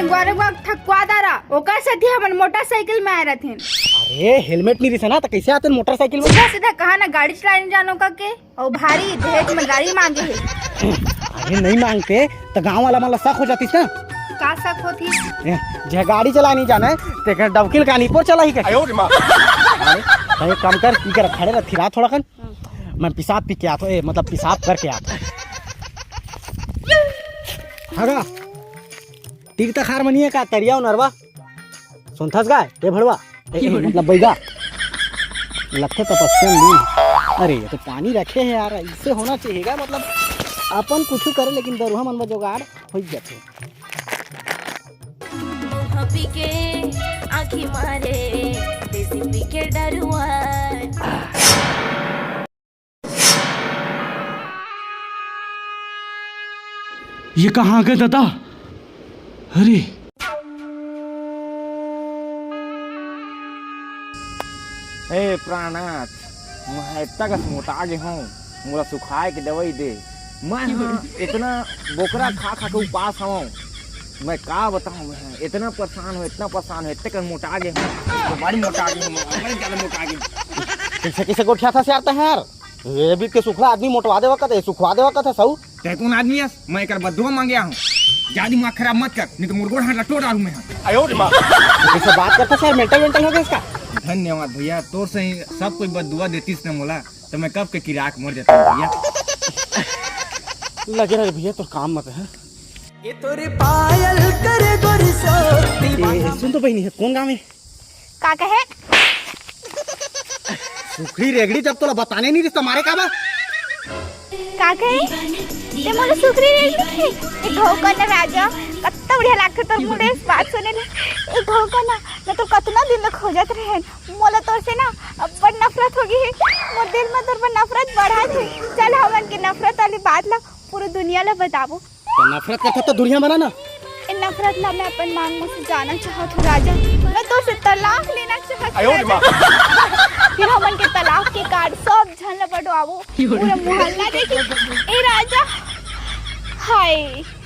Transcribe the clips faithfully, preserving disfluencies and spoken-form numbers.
गुआ रे गुआ ठकुआ दारा, ओकर सेती हमन मोटरसाइकिल में आए रथिन। अरे, हेलमेट नहीं रिहिस ना, त कैसे आते मोटरसाइकिल में? सीधा सीधा कहा ना, गाड़ी चलाने जानो का के, अउ भारी दहेज में गाड़ी मांगे हे। अरे, नहीं मांगते त गांव वाला मन ला शक हो जातिस ना। का शक होतिस? ए, जे गाड़ी चलानी जाने, तेकर डबकिल कानी पर चला ही के। अरे, अरे, काम कर, ई कर, खड़े रह, थिरा थोड़ा कन। मैं पेशाब पी के आत हों, ए, मतलब पेशाब करके आत हों। हगा, तीर तखार मनिए का तरिया नरवा? सुनथस गा, ए भड़वा, ए, ए, मतलब बैगा। लगथे तपस्या में। अरे, ये तो पानी रखे हे यार, इससे होना चाहिए गा, मतलब अपन कुछ करे लेकिन दरुहा मन में जुगाड़ हो ही जाथे। मुँह पी के आँखी मारे, देसी पी के डरुआ। ये कहाँ आ गए दादा? अरे। ए प्राणनाथ, मैं इतना कस मोटा गे हूँ, मोला सुखाए के दवाई दे। मैं हाँ इतना बोकरा खा खा के उपास हूँ, मैं का बताऊँ, मैं इतना परेशान हूँ, इतना परेशान हूँ, इतने कन मोटा गे हूँ, तो बड़ी मोटा गे हूँ, मैं बड़ी ज्यादा मोटा गे हूँ। कैसे कैसे गोठिया था यार तैं यार? ये भी के सुखला आदमी मोटवा देवा कथे, सुखवा देवा कथे सऊ। तैं कौन आदमी हस? मैं एकर बददुआ मांगे हूँ। जा दिमाग खराब मत कर, नहीं तो मोर गोड़ हाथ ला टोड़ डालूं मैं। आयो रे माँ। कैसे बात करता सर, मेंटल वेंटल हो गया इसका? धन्यवाद भैया, तोर से ही सब कोई बददुआ देतिस न मोला, तो मैं कब के किराक मर जाता भैया। लगे रहे भैया, तोर काम मत है। ये तोरे पायल करे गोरी सो ए, सुन तो बहिनी, कौन गाँव हे? का कहे? सुखड़ी रेगड़ी जब तोला बताने नहीं रिहिस त मारे का बा? का कहे? तैं मोला सुखड़ी रेगड़ी कहे? ए घोकना राजा, कत्ता बढ़िया लागथे तोर मुड़े से बात सुने ले। ए घोकना, मैं तो कतना दिन ले खोजत रहेन। मोला तोर से ना अब्बड़ नफरत हो गे हे। मोर दिल में तोर पर नफरत बढ़त हे। चल हमन के नफरत वाली बात ला पूरा दुनिया ला बताबो। त नफरत करथस त दूरिहा बना ना। ए नफरत ला मैं अपन मांग में सजाना चाहत हूँ राजा। मैं तोर से तलाक लेना चाहत हूँ राजा। फिर हमन के तलाक के कार्ड सब झन ला बंटवाबो। पूरा मोहल्ला देखी। ए राजा, हाय,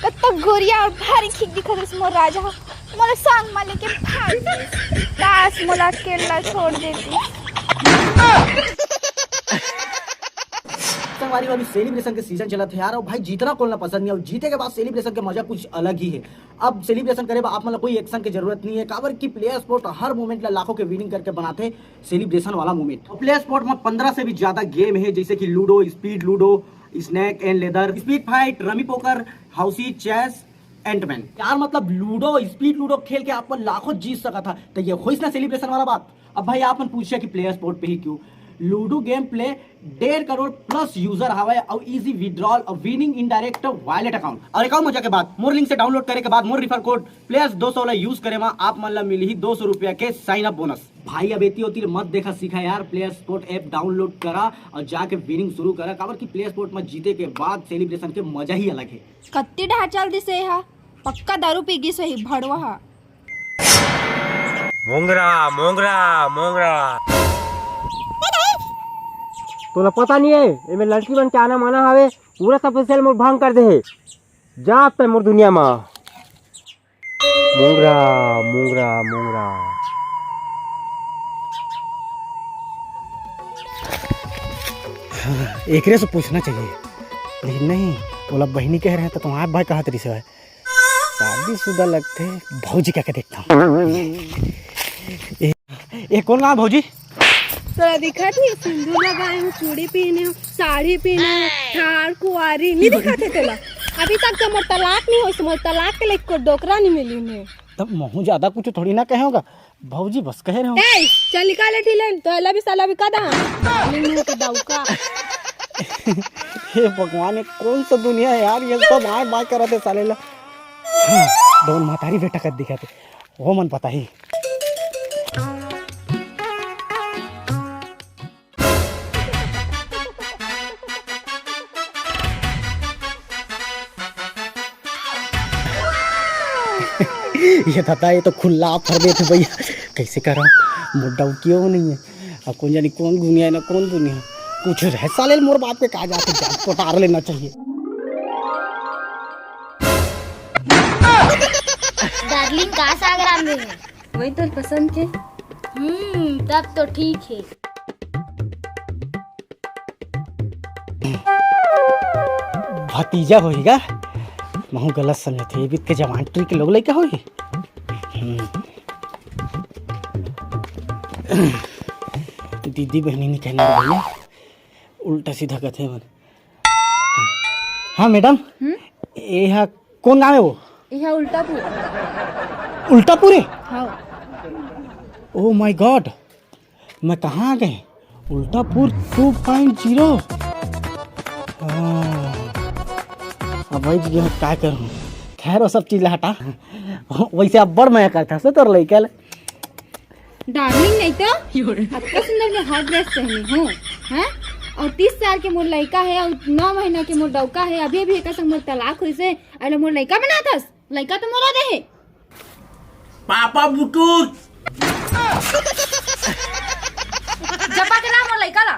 कत्ता गोरिया और भारी खिक दिखत हस मोर राजा। मोला संग मा लेके भाग गिस। काश मोला अकेला छोड़ देतिस। संगवारी हो, अभी सेलिब्रेशन के सीजन चलत हे यार, और भाई जीतना कोन ला पसंद नहीं हे, और जीते के बाद सेलिब्रेशन के मजा कुछ अलग ही हे। अब सेलिब्रेशन करे बर आप मन ला कोई एक्शन के जरूरत नहीं हे, काबर कि प्लेयर स्पोर्ट हर मोमेंट ला लाखों के विनिंग करके बनाथे सेलिब्रेशन वाला मोमेंट। और प्लेयर स्पोर्ट में पन्द्रह से भी ज्यादा गेम हे, जैसे कि ludo, speed ludo, snake and ladder, speed fight, rummy poker, housie, chess, antman. यार मतलब लूडो, स्पीड लूडो खेल के आप मन लाखों जीत सकत हा, तो ये होइस ना सेलिब्रेशन वाला बात। अब भाई आप मन पूछिया कि प्लेयर स्पोर्ट पे ही क्यों? लूडो गेम प्ले डेढ़ करोड़ प्लस यूजर हवय अउ इजी विड्रॉल अउ winning in direct wallet account. और एक और मजा के बात, मोर लिंक से डाउनलोड करे के बाद मोर रिफर कोड प्लेयर्स दो सौ ला यूज करे मा आप मन ला मिलही दो सौ रुपया के साइन अप बोनस। भाई अब एती ओती ले मत देखा सीखा यार, प्लेयर स्पोर्ट ऐप डाउनलोड करा और जाके विनिंग शुरू करा, काबर कि प्लेयर स्पोर्ट में जीते के बाद सेलिब्रेशन के मजा ही अलग है। कत्ती डहा चल दिस ए हा, पक्का दारू पी गिस होही भड़वा हा। मोंगरा, मोंगरा, मोंगरा। तोला पता नहीं है, एमे लड़की मन के आना माना हवे, पूरा सब मोर भांग कर दे हे। जा अब तैं मोर दुनिया मा। मोंगरा, मोंगरा, मोंगरा। हाँ, एकरे से पूछना चाहिए, लेकिन नहीं, ओला बहिनी कह रहे हैं तो तुम्हारे भाई कहत रही से। शादीशुदा लगथे, भौजी कहिके देखथंव। ए, ए कोन गाँव भौजी? तोला दिखत हे, सिंदूर लगाए हो, चूड़ी पहने हो, साड़ी पहने हो, ठाड़ कुआरी, नहीं दिखत हे तोला? अभी तक तो मोर तलाक नहीं होइस, मोर तलाक के लिए कोई डोकरा नहीं मिली ने। तब महू ज्यादा कुछ थोड़ी ना कहे होगा, भौजी बस कहे रहे हो। ए, चल निकाल एठी ले, तो एला भी साला भी का दा। नहीं मुंह के दाऊ का। हे भगवान, ये कौन सा दुनिया है यार, ये सब आए बाय करत हे साले ला। हाँ, दोन महतारी बेटा कद दिखत हे, वो मन पता ही। ये दादा, ये तो खुला ऑफर देथे भैया, कैसे करा? मोर डौकी हो नहीं है, अब कौन जानी कौन दुनिया है ना कौन दुनिया। कुछ रहे साले, मोर बाप के का जाथे, जान पटार लेना चाहिए। डार्लिंग, का साग रांधे हे? वही तोर पसंद के। हम्म, तब तो ठीक हे। भतीजा होही गा। महू गलत समझत हे, ये बीत के जवान टुरी के लोग लइका होही। हम्म। दीदी बहिनी नहीं कहना भैया, उल्टा सीधा कथे मन। हाँ मैडम, हम्म? ये हा कौन गाँव है वो? ये हा उल्टापुर। उल्टापुर है? हाँ। Oh my God, मैं कहाँ आ गए? उल्टापुर टू पॉइंट ज़ीरो। हाँ। अब वही चीज मैं का करूँ? खैर, वो सब चीज ला हटा। वैसे अब बड़ मया करता से तोर लइका ले। डार्लिंग नहीं तो, अतका सुंदर मैं हॉट ड्रेस पहनी हूँ, हैं? और तीस साल के मोर लइका है और नौ महीना के मोर डौका है, अभी अभी एकर संग मोर तलाक होइस हे, अरे मोर लइका बनाथस, लइका तो मोला दे हे। पापा बुटुत। जब्बा के ला मोर लइका ला।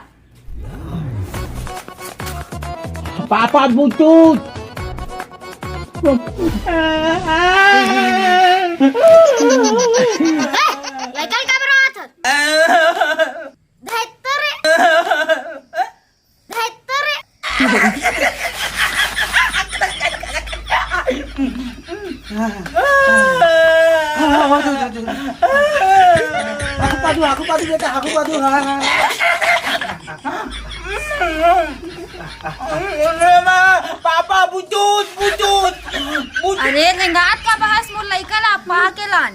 पापा बुटुत। ए, लइका ल काबर रोवत हस? धैत्तर रे। धैत्तर रे। आँखों पादू, आँखों पादू बेटा, आँखों पादू, हाँ, हाँ। पापा, बुटुत, बुटुत, बुटुत। अरे, रेंगात काबर हस मोर लइका ला, पा के लान।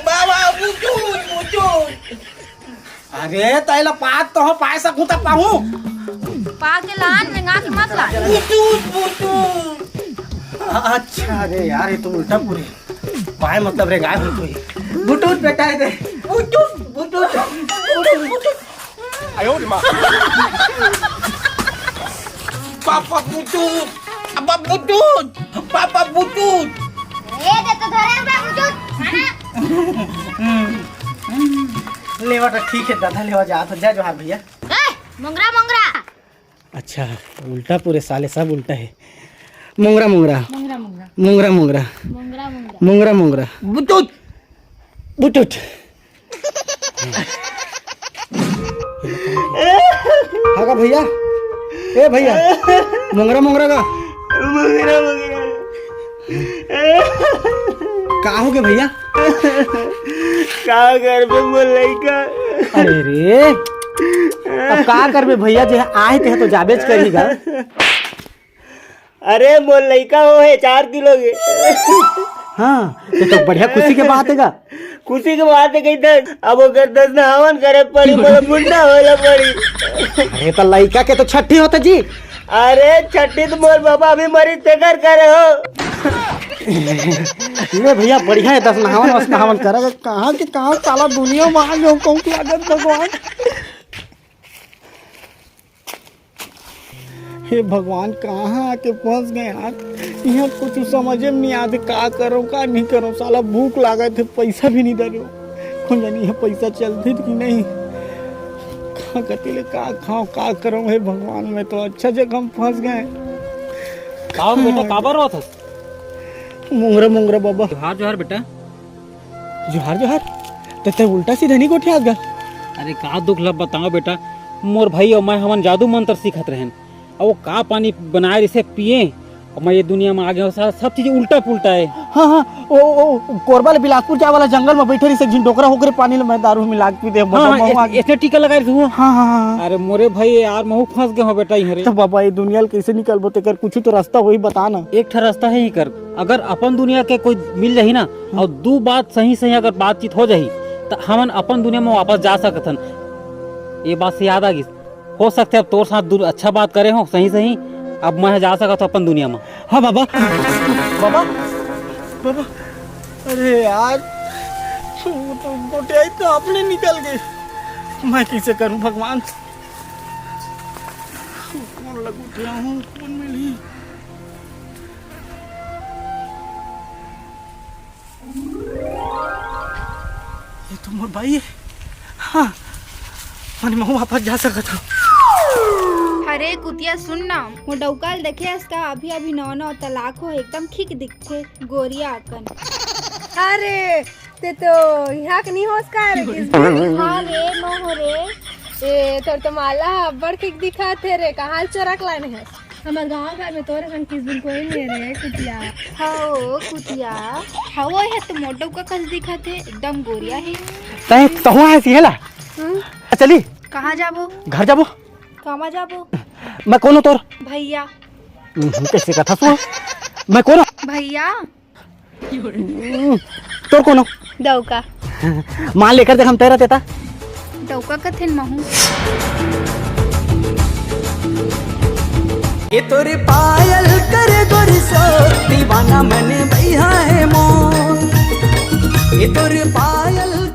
बाबा, बुटुत, बुटुत। अरे, तैला पात तो हो, पाए सकूं त पाहूं। पा के लान, रेंगा के मत लान। बुटुत, बुटुत। अच्छा, अरे यार, ये तो उल्टापुर हे। पाए मतलब रेंगाय हो तो ही। बुटुत बेटा, ये दे। बुटुत, बुटुत, बुटुत, बुटुत। पापा बुटुत, पापा बुटुत, पापा बुटुत। ए, दे तो धरे बा बुटुत, खाना। लेवा तो ठीक है दादा, लेवा जा तो। जय जोहार भैया। ए, मोंगरा, मोंगरा। अच्छा, उल्टापुर हे साले, सब उल्टा हे। मोंगरा, मोंगरा। मोंगरा, मोंगरा। मोंगरा, मोंगरा। मोंगरा, मोंगरा। मोंगरा, मोंगरा। बुटुत। बुटुट। हाँ का भैया? ए भैया, मोंगरा मोंगरा का? मोंगरा मोंगरा। का हो गया भैया? का करबे मोर लइका? अरे रे, अब का करबे भैया, जे आए ते तो जाबेच करी गा। अरे मोर लइका हो हे चार किलो के। हाँ, ये तो बढ़िया खुशी के बात हे गा। खुशी के बात हे कही दस, अब ओकर दस नहावन करे पड़ी, मोला मुंडा होला पड़ी। अरे तो लइका के तो छट्ठी होता जी। अरे छट्ठी तो मोर बाबा अभी मरी तेकर करे हो। ले भैया बढ़िया हे, दस नहावन वस नहावन करे। कहाँ के कहाँ साला दुनिया में आ गयो कहूँ लागत भगवान। हे भगवान, कहाँ आके फंस गए यार। यहाँ कुछ समझे में नहीं आते, का करो का नहीं करो। साला भूख लागत हे, पैसा भी नहीं दे रहे हो। कौन जानी ये पैसा चलते कि नहीं, का कति ले का खाओ का करो। हे भगवान, मैं तो अच्छा जगह में फंस गए। का हो बेटा, काबर रोत हस? मोंगरा मोंगरा बाबा। जोहार जोहार बेटा। जोहार जोहार। ते ते उल्टा सीधा नहीं गोठियात गा। अरे का दुख ला बताओ बेटा, मोर भाई और मैं हमन जादू मंत्र सीखत रहन, और वो का पानी बनाए रिसे पिए, और मैं ये दुनिया में आ गया हूँ, साला सब चीज उल्टा पुल्टा हे। हाँ हाँ, ओ, ओ, कोरबा ले बिलासपुर जाए वाला जंगल में बैठे रिसे, झिन डोकरा होकर पानी ले मैं दारू मिला के पी दे, हाँ, हाँ, महुआ ऐस-, ऐसने टीका लगाए रिसे वो। हाँ हाँ हाँ। अरे मोरे भाई यार, महू फंस गए हो बेटा यहाँ रे। तो बाबा ये दुनिया ले कैसे निकलबो, तेकर कुछ तो रास्ता वही बता ना। एक ठा रास्ता हे ही कर, अगर अपन दुनिया के कोई मिल जाही ना, हम्म। और दू बात सही सही अगर बातचीत हो जाही, त हमन अपन दुनिया में वापस जा सकत हन। ये बात से याद आ गई, हो सकथे अब तोर साथ दू अच्छा बात करे हो सही सही, अब मैं जा सकत हूँ अपन दुनिया में। हाँ बाबा, बाबा, बाबा, अरे यार, वो तो गोटियाई तो अपने निकल गई, मैं कैसे करूँ भगवान? कौन लगू क्या हूँ, कौन मिली? ये तो मोर बाई हे। हाँ, माने मैं वापस जा सकत हूँ। अरे कुतिया, सुन ना, मोर डौका ल देखे हस का? अभी अभी नवा नवा तलाक हो, एकदम खिक दिखथे, गोरिया अकन। अरे, ते तो इहाँ के नहीं होस का रे, किस दिन? हाँ रे, मैं हो रे। ए, तोर तो माला ह अब्बड़ खिक दिखत हे रे, कहाँ ले चोरा के लाने हस? हमर गाँव घर में तोर असन किस दिन कोई नहीं रे, कुतिया। हाँ ओ कुतिया, हाँ ओ, ये तो मोर डौका कस दिखत हे, एकदम गोरिया हे। तय तहुआ है सिहेला। हम्म। चली। कहाँ जाबो? घर जाबो। कामा जाबो? मैं कोनो तोर? भैया। हम्म, कैसे कथा सुन? मैं कोनो? भैया। हम्म, तोर कोनो? डौका। मान लेकर देख हम तैरा देता। डौका कथेन महू। ये तोरे पायल करे गोरी सो, दीवाना मने भैया है मोर। ये तोरे पायल